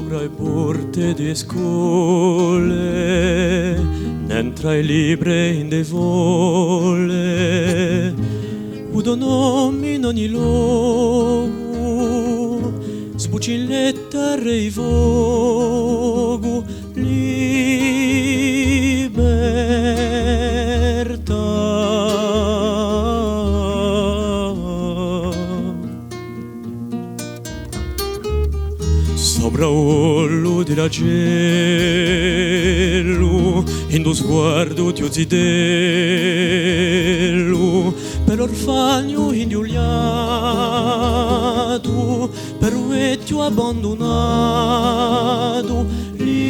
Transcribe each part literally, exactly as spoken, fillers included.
Tra e porte di e scole, nentre i libri in e fole, u to nome in ogni locu, sbucci in lettere di focu, libertà. Sopra u collu di l'acellu, in u sguardu di u zitellu, per l'orfanu induliatu, per u vechju abbandunatu, libertà.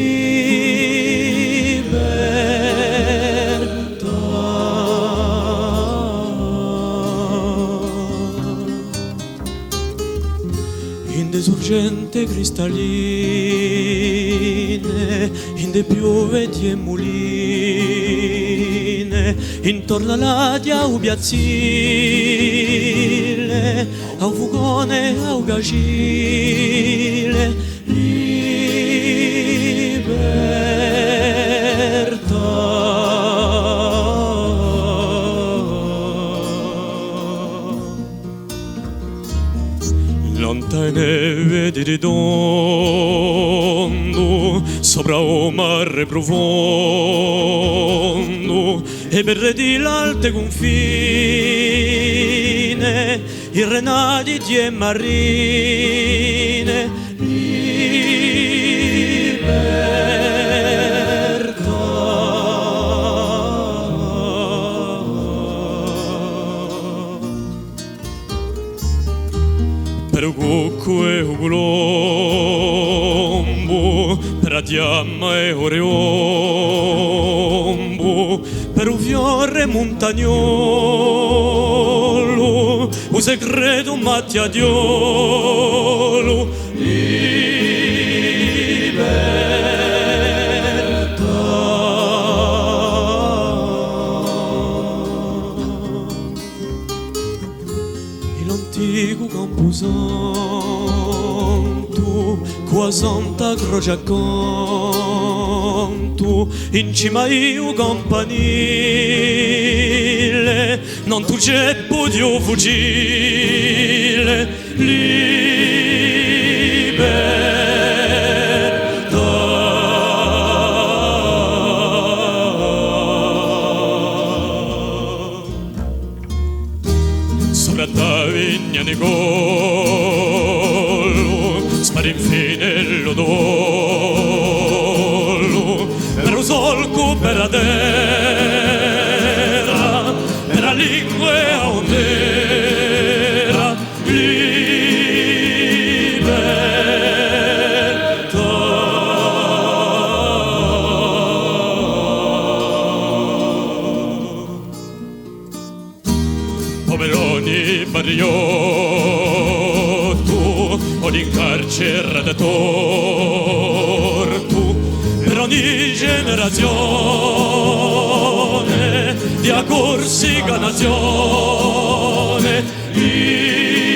In e surgenti cristalline, in e piove di e muline, intornu à l'aghja u piazzile, à u fucone, à u cascile, libertà. Lontane vedi ritondu, sopra u mare prufondu, e perre di l'alte cunfine, i renati di e marine, libertà. Per u cuccu è u culombu, per a chjama è u riombu, per u fiore muntagnolu, u secretu macchiaghjolu, libertà. In l'anticu campusantu, cù a Santa Croce accantu, in cima à u campanile, nantu à u ceppu di u fucile, libertà. Sopra a Tavigna Nicollu, spari infine l'odolu, per u solcu, per a terra, per a lingua è a bandera, libertà. O Meloni patriottu, o l'incarceratu tortu, per ogni generazione di a Corsica nazione, libertà.